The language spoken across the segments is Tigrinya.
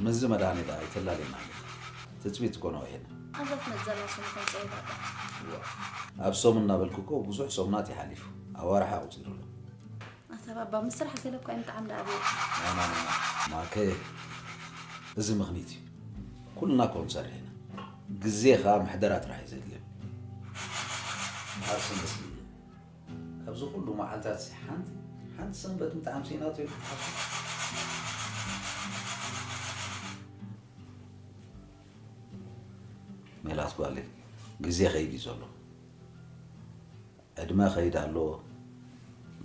ምስዚ መድሃኒት ኣይተላልየና ኣለና። ትጽቢት እኮ ነዊሕና። ኣብዛ ትመጽእ ዘላ ሰሙን ከይጸወት ኣባ። እዋ፣ ኣብ ሰሙን እናበልኩ እኮ ብዙሕ ሰሙናት ይሓሊፉ። ኣዋርሕ ኣቑጺሩ ኣሎ። ኣታ ባባ፣ ምስ ስራሕ ገለ እኮ ኣይምጥዓም ደኣ ኣብየ። ና፣ ና፣ ና፣ ና። ማከ፣ እዚ ምኽኒት እዩ። ኩልና እኮ ንሰርሕ ኢና። ግዜ ኸኣ ምሕደራ ጥራሕ እዩ ዘድልዮ። ዓርሲ መስሊ፣ ካብዚ ኩሉ መዓልታት ሓንቲ፣ ሓንቲ ሰንበት ምጥዓም ስኢናቶ ኢልካ ትሓስብ? ሜላት ጓለይ፣ ግዜ ኸይድ እዩ ዘሎ። ዕድመ ኸይድ ኣለዎ።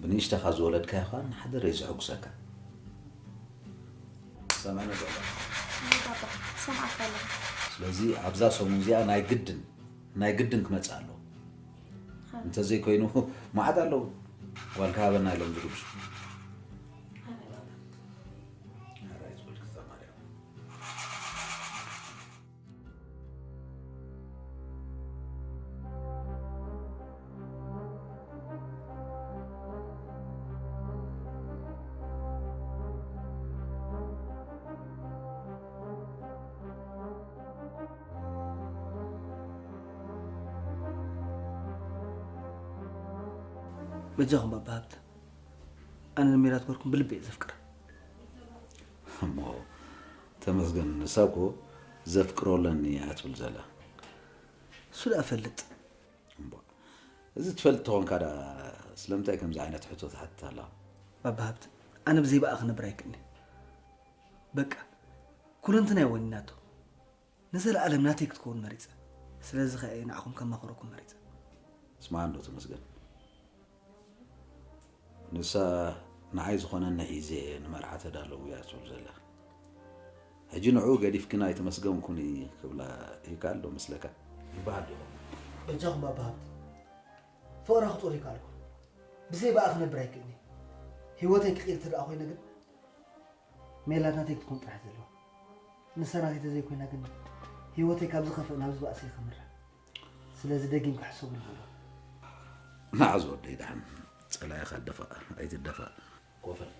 ብንእሽተኻ ዝወለድካዮ ኸኣ ንሓደረ እዩ ዘሐጉሰካ። ሰምዐኒ ዶ? እይ ባባ፣ ሰምዓካ ኣለኹ። ስለዚ ኣብዛ ሰሙን እዚኣ ናይ ግድን፣ ናይ ግድን ክመጽእ ኣለዎ። ሃ። እንተዘይኮይኑ መዓት ኣለዉ። ጓልካ ሃበና ኢሎም ዝርብሹ። ሃበይ ባባ። ሓራይ ዝበልኪ ተማርያ። በጃኹም ኣባ ሃብተ፣ ኣነ ንሜላት ጓልኩም ብልቢ እየ ዘፍቅራ። እሞ ተመስገን፣ ንሳ እኮ ዘፍቅሮ ኣለኒ እያ ትብል ዘላ። እሱ ደኣ እፈልጥ። እምቧ፣ እዚ ትፈልጥ ተኾንካ ደኣ ስለምንታይ ከምዚ ዓይነት ሕቶ ትሓትት ኣለኻ? ኣባ ሃብተ፣ ኣነ ብዘይ ብኣ ክነብር ኣይክእልን እየ። በቃ፣ ኩለንትናይ ወኒናቶ። ንዘለኣለም ናተይ ክትከውን መሪጸ። ስለዚ ከኣ እየ ንዓኹም ከማኽረኩም መሪጸ። ስማዕ እንዶ ተመስገን። ንሳ ንዓይ ዝኾነኒ ሒዘ እየ ንመርዓ ተዳለዉ እያ ትብል ዘላ። ሕጂ ንዕኡ ገዲፍክን ኣይተመስገንኩን ክብላ ይከኣል ዶ መስለካ? ይበሃል ዶ ይኸውን? በጃኹም ኣባ ሃብተ፣ ፍቕራ ክጾር ይከኣልኩ። ብዘይ ብኣ ክነብር ኣይክእልን እየ። ህይወተይ ክቕይር እንተ ደኣ ኮይነ ግን ሜላት ናተይ ክትኮን ጥራሕ ዘለዋ። ንሳ ናተይ ተዘይኮይና ግን ህይወተይ ካብ ዝኸፍእ ናብ ዝባእሰ እዩ ከምርሕ። ስለዚ ደጊም ክሕሰቡ ንኽእሉ። ንዓ ዝወደይ ደሓን ጸላኢኻ ደፋእ ኣይትደፋእ። ኮፈል።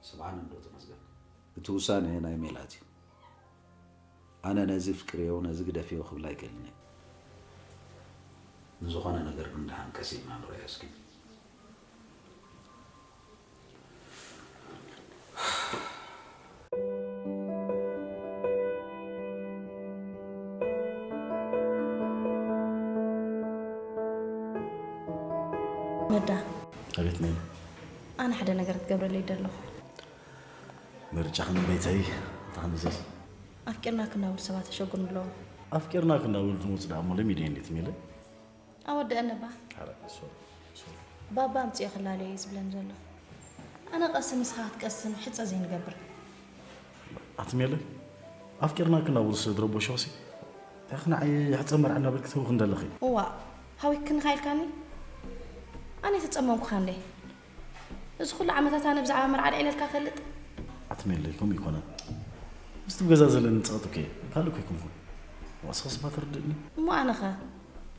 ስምዓኒ እንዶ ተመስገን። እቲ ውሳነ ናይ ሜላት እዩ። ኣነ ነዚ ፍቅርዮ፣ ነዚ ግደፍዮ ክብል ኣይክእልን እየ። ንዝኾነ ነገር ግን ደሓን ቀስ ኢልና ንረኣዮ እስኪ። መዳ። ኣቤት ነይ። ኣነ ሓደ ነገር ክትገብረለይ ደለኹ። ምርጫ ክንበይተይ፣ እንታይ ክንብዘይ? ኣፍቂርና ክናብር ሰባት ተሸጉን ኣለዎም። ኣፍቂርና ክናብር ዝመፁ ደኣ እሞ ለሚደ እንዴት ሚለ? ኣወደአኒ እባ። ኧረ፣ ሶሪ፣ ሶሪ። ባባ ኣምፅኦ ክላለዮ እዩ ዝብለኒ ዘሎ። ኣነ ቀስን ንስኻ ክትቀስን ሕፀ ዘይንገብር። ኣትሜለይ፣ ኣፍቂርና ክናብር ስለ ዝረበሾሲ፣ እንታይ ንዓይ ሕፀ መርዓ እናበልክ ትህውኽ እንደለኺ? እዋ፣ ሃዊክኒ ኢልካኒ? ኣነ ተፀመምኩኻ እንዴ? እዚ ኩሉ ዓመታት ኣነ ብዛዕባ መርዓ ኣልዒለልካ እፈልጥ? ኣትሜለይ፣ ከምኡ ኣይኮነን። ምስቲ ብገዛ ዘለኒ ጸቕጢ እኮ እየ። ካልእ እኮ ኣይኮንኩን። ዋእ፣ ስኽስ እባ ተረድእኒ። እሞ ኣነኸ?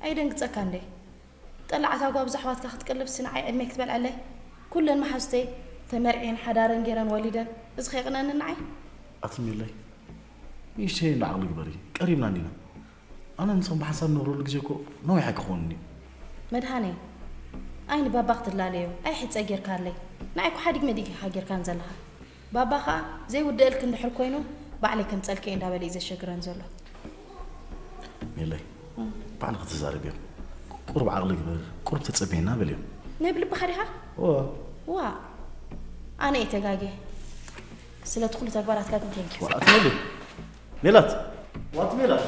ኣይደንግጸካ እንዴ? ጠላዕታ ጓብዝ ኣሕዋትካ ክትቅልብሲ ንዓይ ዕድመይ ክትበልዐለይ? ኩለን መሓዙተይ ተመርዕየን ሓዳረን ገይረን ወሊደን። እዚ ከ የቕንአኒ ንዓይ? ኣትሜለይ፣ ንእሽተይ እንዳ ዓቕሊ ግበሪ። ቀሪብና እንዲና። ኣነ ንሶም ብሓንሳብ ንነብረሉ ግዜ እኮ ነዊሕ ኣይክኸውንን እዩ። መድሃኔ፣ ኣይ ንባባ ክትላለዮ፣ ኣይ ሕጸ ጌርካለይ። ንዓይ እኮ ሓዲግ መዲግ ኢኻ ጌርካን ዘለኻ። ባባ ኸኣ ዘይውድአልኪ እንድሕር ኮይኑ፣ ባዕለይ ከምጸልኪ እየ እንዳበለ እዩ ዘሸግረን ዘሎ። ሜለይ፣ እም። ባዕልኺ ተዛረብዮ። ቁሩብ ዓቕሊ ግበር፣ ቁሩብ ተጸበየና በልዮ። ናይ ብልብኻ ዲኻ? እወ። ዋእ፣ ኣነ እየ ተጋግየ። ስለቲ ኩሉ ተግባራትካ ግን ቴንኪዩ። ዋእ፣ ኣቲ ሜለይ። ሜላት! ዋት ሜላት!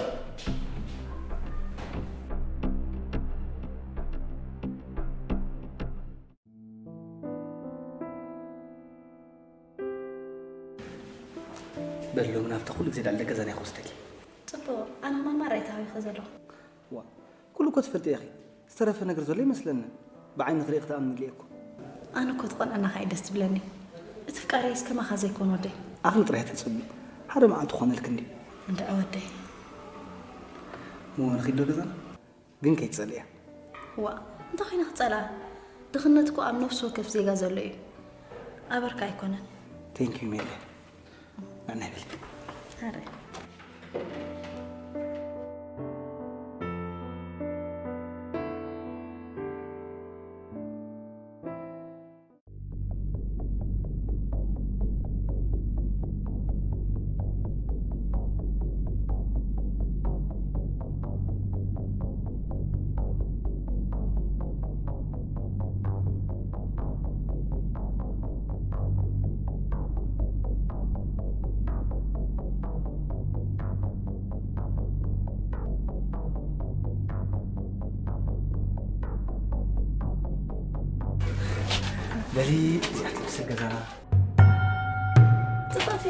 በል ሎሚ ናብታ ኩሉ ግዜ ዳዕለ ገዛና ይኸውስተኪ። ጽቡቕ፣ ኣነ ከማን ማራ ይተሃዊኸ ዘለኹ። ዋ፣ ኩሉ እኮ ትፈልጢ ኢኺ። ዝተረፈ ነገር ዘሎ ይመስለኒ። ብዓይኒ ክርኢ ክትኣምንሊ እኮ። ኣነ እኮ ትቐንዐና ከኣ ደስ ትብለኒ። እቲ ፍቃረይስ ከማኻ ዘይኮን ወደይ። ዓቕሊ ጥራይ ተጸቢ። ሓደ መዓልቲ ኮነልክ እንዲ። እንድዒ ወደይ። እሞ ንኺድ ዶ ገዛና? ግን ከይትጸልእያ። ዋእ፣ እንታይ ኮይነ ክጸልኣ? ድኽነት እኮ ኣብ ነፍሲ ወከፍ ዜጋ ዘሎ እዩ። ኣበርካ ኣይኮነን። Thank you ሜለ። ንዕናይ በል። ኣረ። በሊ እዚኣ ትመስል ገዛና። ጽብቕቲ።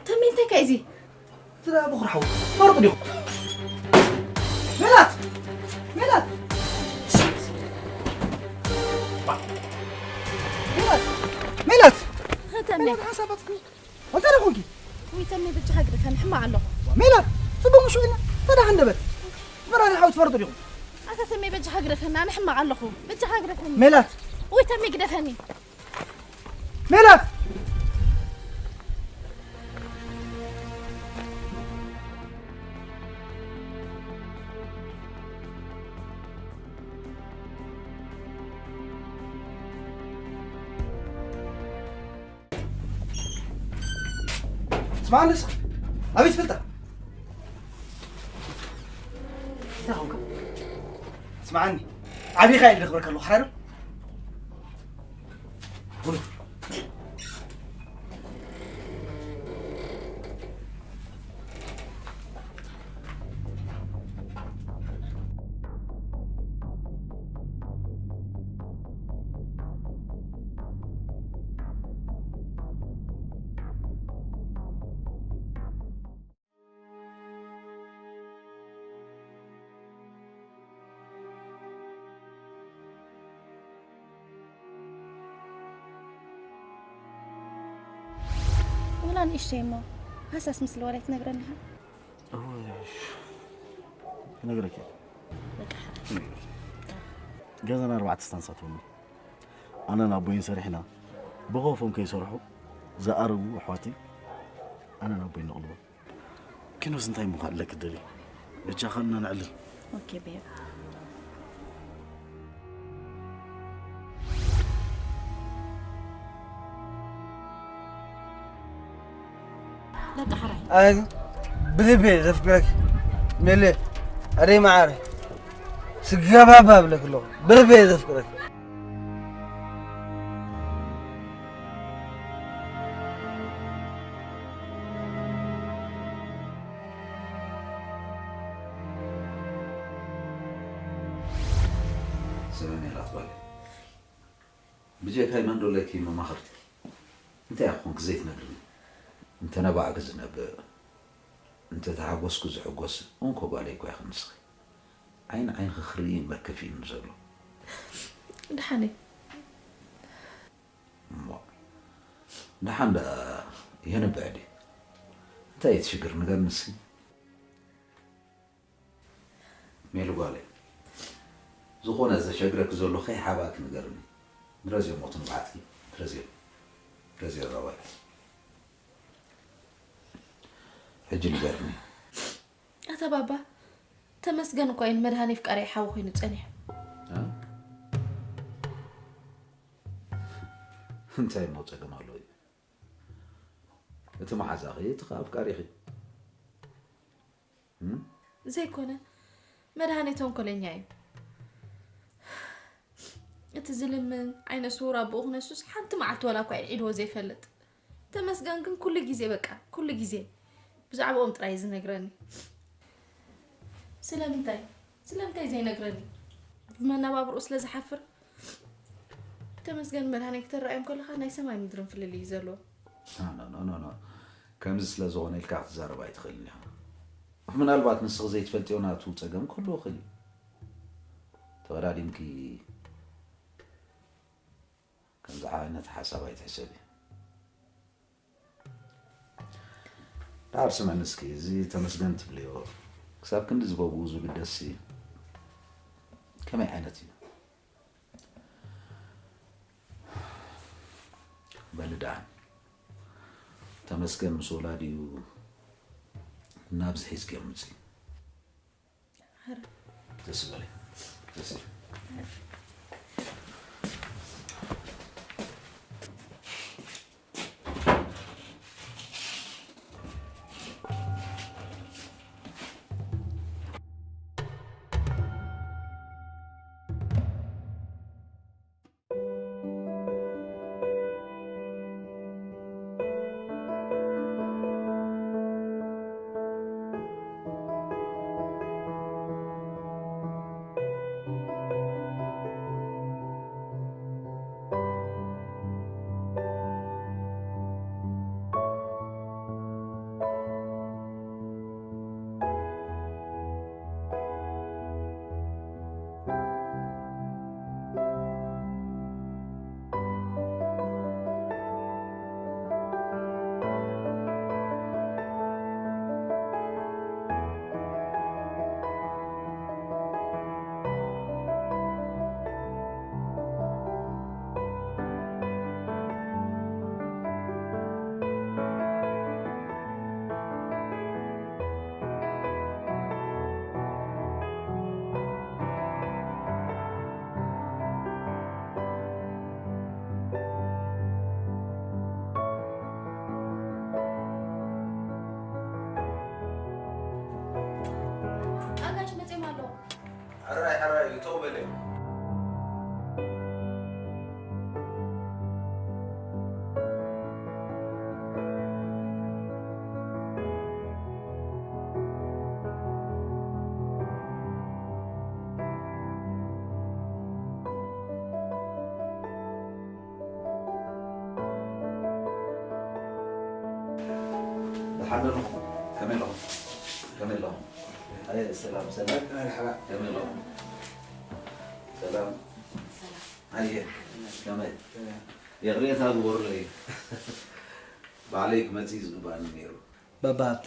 ተሜ እንታይ ከ እዚ? ስለ ብኹር ሓው ፈርጡ ዲኹ? ሜላት! ሜላት! ሜላት! ሜላት! ተሜ። ሜላት ሓሳባትኪ እንታይ ደኹንኪ? ወይ ተሜ በጃኻ ግደፈኒ ሕማቕ ኣለኹ። ሜላት! ጽቡቕ ምሽ ኢልና ተዳኽ እንደበት። መራሪ ሓው ትፈርጡ ዲኹም? ኣታ ተሜ በጃኻ ግደፈኒ ኣነ ሕማቕ ኣለኹ። በጃኻ ግደፈኒ። ሜላት! ወይ ተሜ ግደፈኒ። ሜላት! ስማዕ ንስኻ ኣበይ ትፈልጣ? እንታይ ኾንካ? ስምዓኒ፣ ዓቢኻ ኢለ ዘኽብረካ ኣለኹ፣ ሓራይ ዶ? ወላ ንእሽተይ እሞ ሃሳስ ምስ ለወላይ ትነግረኒ ኢኻ። እወ፣ ክነግረኪ እየ። በቃ። ገዛና ኣርባዕተ ስታንሳት እውን ኣነን ኣቦይን ሰሪሕና ብኸፎም ከይሰርሑ ዝኣረጉ ኣሕዋተይ ኣነን ኣቦይን ነቕልቦም። ኪኖስ እንታይ ምዃን ኣለክ ደሊ? በጃኻ እና ነዕልል። ኦኬ ቤብ። በቃ ሓራይ። ኣይ ብልቤ ዘፍቅረክ ሜሌ ኣደይ መዓረ ስጋባባ ብለክ ኣለኹ ብልቤ ዘፍቅረክ። ሰላም ያላት ጓል ብጀካይ መን ዶ ኣለኪ መማኽርቲ? እንታይ ኮንክ ዘይትነግርኒ? እንተ ነባዕ ክዝነብ፣ እንተ ተሓጎስኩ ዝሕጎስ እንኮ ጓለይ እኮ ኢኺ ንስኺ። ዓይን ዓይንኺ ክርኢ እምበር ከፊእኒ ዘሎ። ደሓነይ። እሞ ደሓን ደኣ የንብዕ ድዩ? እንታይ እዩ እቲ ሽግር ንገርኒ እስኪ? ሜሉ ጓለይ፣ ዝኾነ ዘሸግረኪ ዘሎ ከይሓባእኪ ንገርኒ። ድረዝዮ ሞቱ ንብዓትኪ፣ ድረዝዮ። ድረዝዮ ራዋይ። ሕጂ ንገርኒ። ኣታ ባባ፣ ተመስገን እኳ እዩ ንመድሃኔ ፍቃሪ ሓው ኮይኑ ጸኒሑ። እ? እንታይ እሞ ጸገም ኣሎ እዩ? እቲ መሓዛኺ፣ እቲ ኸኣ ኣፍቃሪኺ። እም? ዘይኮነ፣ መድሃኔ ተንኮለኛ እዩ። እቲ ዝልምን ዓይነ ስውር ኣቦኡ ክነሱስ ሓንቲ መዓልቲ ዋላ እኳ ኢድዒድዎ ዘይፈልጥ። ተመስገን ግን ኩሉ ግዜ፣ በቃ፣ ኩሉ ግዜ ብዛዕባኦም ጥራይ እዩ ዝነግረኒ። ስለምንታይ? ስለምንታይ ዘይነግረኒ? ብመነባብርኡ ስለ ዝሓፍር? ተመስገን መድሃኔ ክተረኣዮም ከለኻ ናይ ሰማይ ምድርን ፍልልይ እዩ ዘለዎ። ኖ፣ ኖ፣ ኖ፣ ኖ፣ ኖ። ከምዚ ስለ ዝኾነ ኢልካ ክትዛረብ ኣይትኽእልን ኢኻ። ምናልባት ንስኺ ዘይትፈልጥዮ ናቱ ጸገም ክህልዎ ይኽእል እዩ። ተወዳዲምኪ ከምዚ ዓይነት ሓሳብ ኣይትሕሰቢ። ደሓር ስምዕኒ እስኪ፣ እዚ ተመስገን ትብልዮ ክሳብ ክንዲ ዝበብኡ ዝግደስሲ ከመይ ዓይነት እዩ? በሊ ደሓን ተመስገን ምስ ወላዲኡ ናብዚ ሒዝክዮ ምጺ። ደስ ይበለይ። ደስ ይበለይ። ኣጋሽ መፅኦም ኣለዉ። ሕራይ፣ ሕራይ፣ እተው በለይ። ደሓን ዶ ኣለኹም? ከመይ ኣለኹም? ከመይ ኣለኹም? ኣየ፣ ሰላም፣ ሰላም። መርሓባ። ከመይ ኣለኹም? ሰላም። ኣየ፣ ከመይ? ይቕሬታ ግበሩለይ። ባዕለይ ክመጽእ እዩ ዝግባእኒ ነይሩ። ባባ ሃብተ፣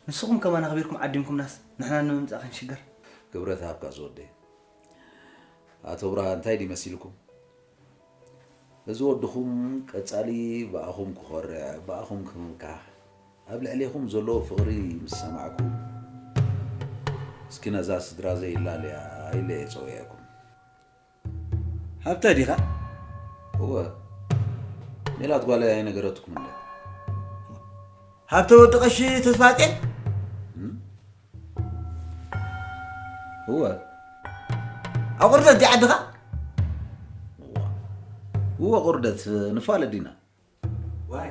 ንስኹም ከማን ኣኽቢርኩም ዓዲምኩምናስ ንሕና ንምምጻእ ክንሽገር? ክብረት ሃብካ ዝወደይ። ኣቶ ብርሃ እንታይ ድዩ መሲልኩም? እዚ ወድኹም ቀጻሊ ብኣኹም ክኾርዕ፣ ብኣኹም ክምካሕ፣ ኣብ ልዕሌኹም ዘለዎ ፍቕሪ ምስ ሰማዕኩ፣ እስኪ ነዛ ስድራ ዘይላለያ ኢለ እየ ጸዊዐኩም። ሃብተ ዲኻ? እወ። ሜላት ጓለይ ኣይነገረትኩምን ድያ? ሃብተ ወዲ ቀሺ ተስፋጼን? እም? እወ። ኣብ ቁርደት ድያ ዓድኻ? እወ። እወ፣ ቁርደት ንፋለጥ ዲና። ዋይ።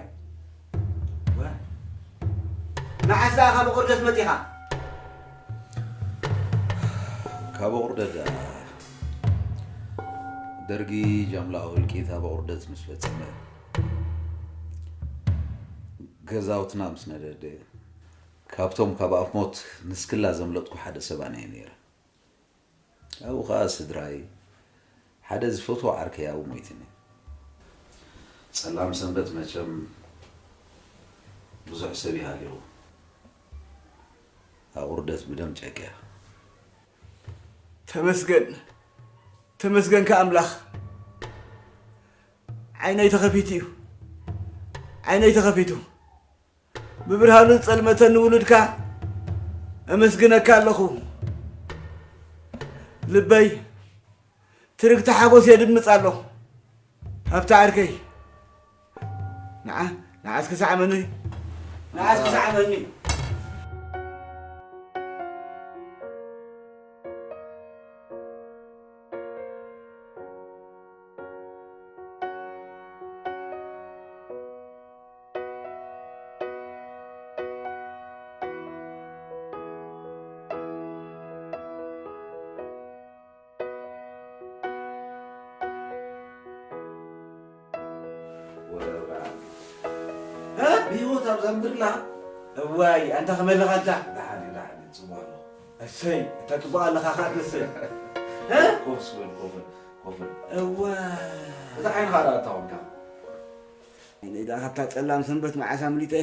ዋይ። መዓስ ደኣ ካብ ቁርደት መጺኻ? ካብ ቁርደት ደኣ ደርጊ ጃምላዊ ህልቂት ኣብ ቁርደት ምስ ፈጸመ፣ ገዛውትና ምስ ነደደ፣ ካብቶም ካብ ኣፍ ሞት ንስክላ ዘምለጥኩ ሓደ ሰብ ኣነ እየ ነይረ። ኣብኡ ኸኣ ስድራይ፣ ሓደ ዝፈትዎ ዓርከይ ኣብኡ ሞይትኒ። ጸላም ሰንበት መቸም ብዙሕ ሰብ እዩ ሃሊቑ። ኣቑርደት ብደም ጨቅያ። ተመስገን፣ ተመስገን ከኣምላኽ። ዓይነይ ተኸፊቱ እዩ፣ ዓይነይ ተኸፊቱ። ብብርሃኑ ዝጸልመተኒ ውሉድካ እመስግነካ ኣለኹ። ልበይ ትርግቲ ሓጎስ የድምጽ ኣሎ። ሃብቲ ዓርከይ፣ ንዓ-፣ ንዓ እስኪ ሰዓመኒ፣ ንዓ እስኪ ሰዓመኒ። ወረ ብርሃን። እ? ብህይወት ኣብዛ ምድር ኣለኻ? እዋይ፣ ኣንታ ከመይ ኣለኻ ኣንታ? ደሓን እየ፣ ደሓን እየ፣ ጽቡቕ ኣለኹ። እሰይ፣ እታ ጽቡቕ ኣለኻ ኸኣ ትመስል። እ? ኮፍ ስበል፣ ኮፍ፣ ኮፍ። እዋ። እታ ዓይንኻ ደኣ ኣታ ኮንካ። እኔ ደኣ ካብታ ጸላም ሰንበት መዓስ ኣምሊጠ?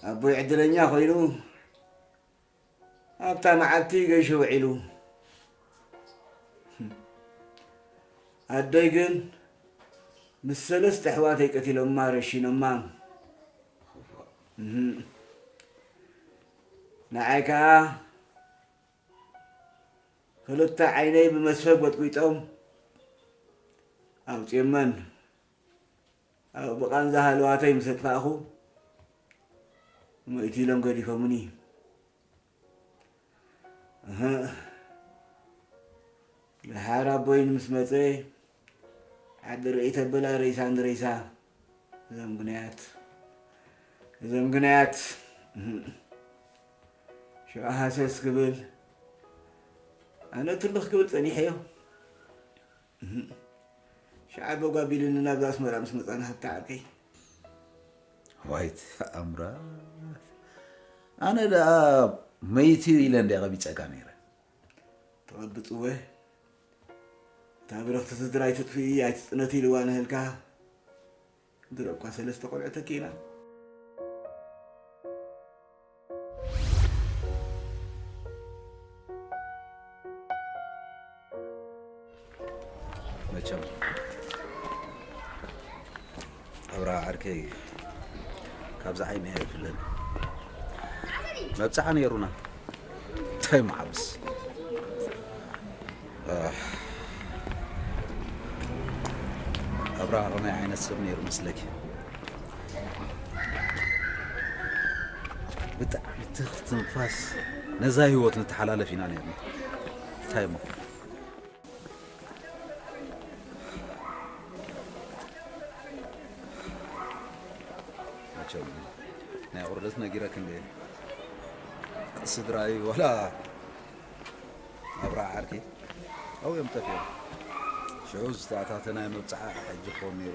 ኣቦይ ዕድለኛ ኮይኑ ኣብታ መዓልቲ ገይሹ ውዒሉ። ኣደይ ግን ምስ ሰለስተ ኣሕዋተይ ቀቲሎማ ረሺኖማ። እህም። ንዓይ ከኣ ክልተ ዓይነይ ብመስፈ ጎጥጒጦም ኣውጺኦመን። ኣብ ብቓንዛ ሃለዋተይ ምስ ኣጥፋእኹ፣ ሞይቱ ኢሎም ገዲፎምኒ። እህ። ድሓር ኣቦይን ምስ መጸ፣ ዓዲ ርእይ ተበላ ሬሳ ንሬሳ። እዞም ግናያት፣ እዞም ግናያት። እህ። ሽዑ ሃሰስ ክብል፣ ኣነ ትልኽ ክብል ጸኒሐዮ። እህ። ሸዓ በጓ ቢልኒ ናብዛ ኣስመራ ምስ መጻና ሃብታ ዓርከይ። ዋይት ኣምራት። ኣነ ደኣ መይቲ ኢለ እንድያ ቀቢጸካ ነይረ። ተቐብጽወ። እታ ብረኽቲ ስድራ ኣይትጥፍኢ ኣይትጽነቲ ኢልዋ ንህልካ። ድሮ እኳ ሰለስተ ቆልዑ ተኪእና። መቸም ኣብርሃ ዓርከይ ካብዛ ዓይኒ ኣይፍለን መብጽዓ ነይሩና። እንታይ መዓብስ ኣብርሃ ከመይ ዓይነት ሰብ ነይሩ መስለኪ? ብጣዕሚ ትኽ ትንፋስ ነዛ ህይወት ንተሓላለፍ ኢና ነርና። እንታይ እሞ? መቸም ናይ ቁርደት ነጊረክ እንደ ስድራይ ወላ ኣብርሃ ዓርከይ ኣብኡ እዮም ጠፊኦም። ሽዑ ዝተኣታተናዮ መብጽዓ ሕጂ ክኸውን ነይሩ።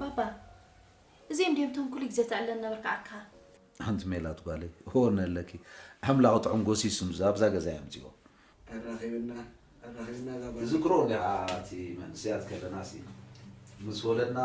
ባባ፣ እዚኦም ድዮም እቶም ኩሉ ግዜ ተዕለን ነበርካ ዓርክኻ? ኣንቲ ሜላት ጓለይ፣ እወ ኣለኪ። ኣምላኽ ጥዑም ጎሲሱ ምስ ኣብዛ ገዛ የምጽኦ። ኣራኺብና፣ ኣራኺብና እዛ ጓል። ትዝክሮ እንዲኻ እቲ መንእሰያት ከለናሲ፣ ምስ ወለድና።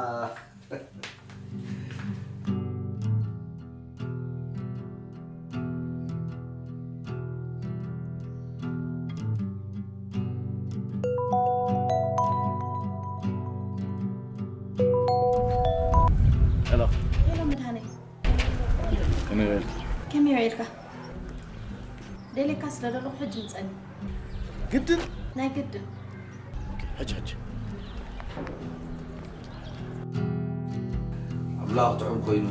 ሄሎ። ሄሎ መድሃነይ። ከመይ ውዒልካ? ከመይ ውዒልካ? ደልየካ ስለ ዘለኹ ሕጂ ምጸኒ። ግድን? ናይ ግድን። ኦኬ፣ ሕጂ፣ ሕጂ። ኣምላኽ ጥዑም ኮይኑ፣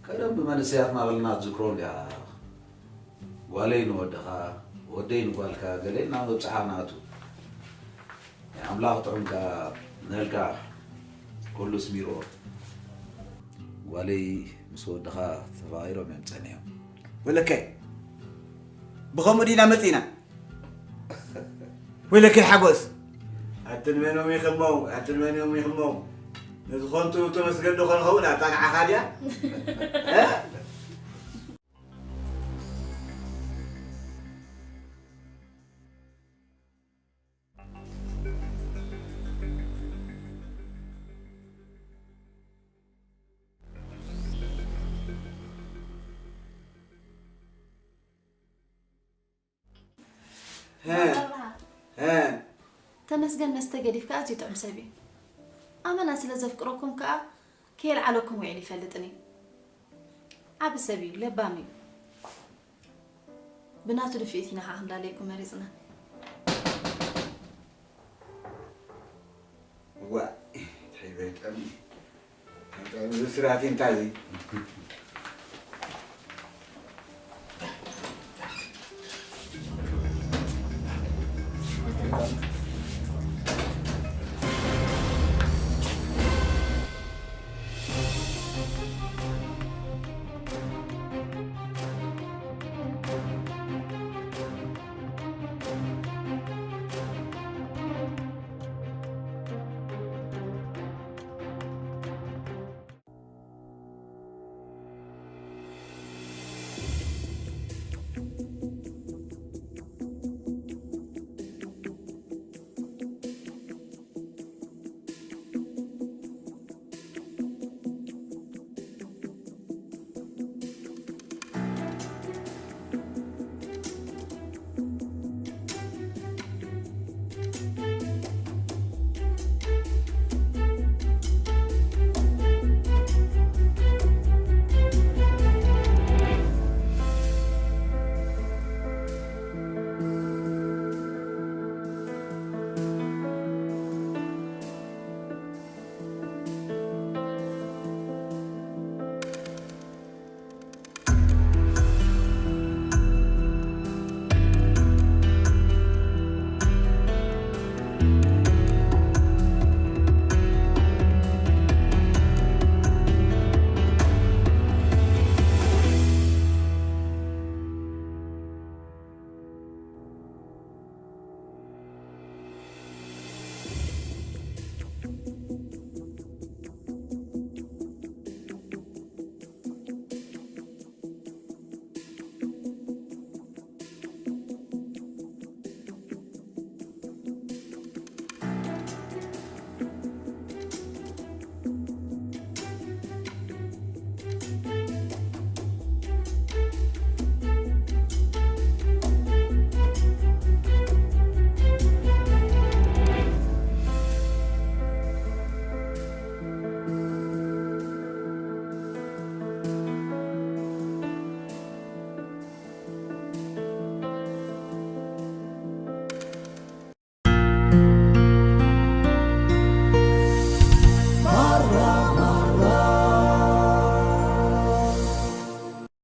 ቀደም ብመንእሰያትና ከለና ትዝክሮ እንድያ። ጓለይ ንወድኻ፣ ወደይ ንጓልካ፣ ገለ ኢልና መብጽዓ ንኣቱ። ናይ ኣምላኽ ጥዑም ከኣ ንህልካ ኩሉ ስሚርዎ። ጓለይ ምስ ወድኻ ተፋቒሮም እዮም ጸኒሖም። ወለከ፣ ብኸምኡ ዲና መጺእና? ወይለከይ ሓጎስ፣ ኣትን መኖም ይኽመው፣ ኣትን መኖም ይኽመው። ነዚ ኾንቱ ተመስገን ዶ ኾን ኸውን ኣጣንዓኻ ድያ? እ? ሀ፣ ሀ። ተመስገን መስተ ገዲፍካ ኣዝዩ ጥዑም ሰብ እዩ። ኣመና ስለ ዘፍቅረኩም ከኣ ከየልዓለኩም ውዒሉ ይፈልጥን እዩ። ዓቢ ሰብ እዩ፣ ለባም እዩ። ብናቱ ድፍኢት ኢና ኸዓ ክንዳለየኩም መሪጽና። ዋእ፣ እንታይ በጠም፣ እንታይ በጠም፣ እዚ ስራሕቲ እንታይ እዩ?